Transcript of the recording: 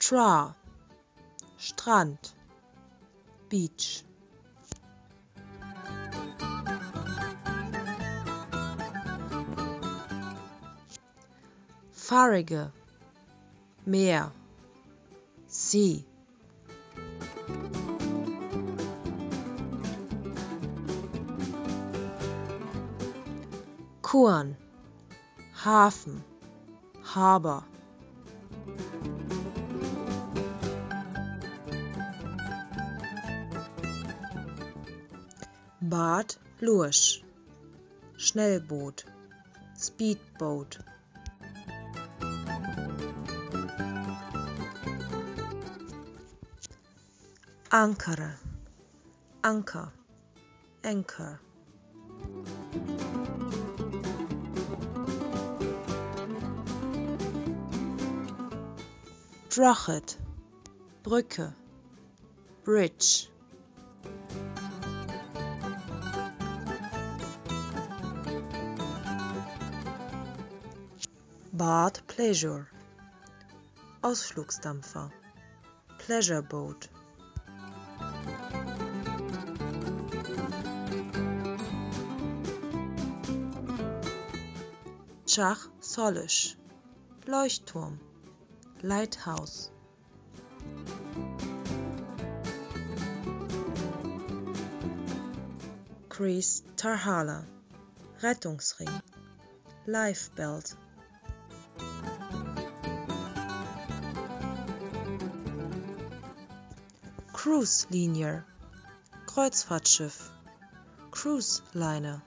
Trá, Strand, Beach. Farraige, Meer, Sea. Cuan, Hafen, Harbour. Bád luais, Schnellboot, Speedboat. Ancaire, Anchor, Anchor. Droichead, Brücke, Bridge. Bád pléisiúir, Ausflugsdampfer, Pleasure boat. Teach solais, Leuchtturm, Lighthouse. Crios tarrthála, Rettungsring, Lifebelt. Cruise Liner, Kreuzfahrtschiff, Cruise Liner.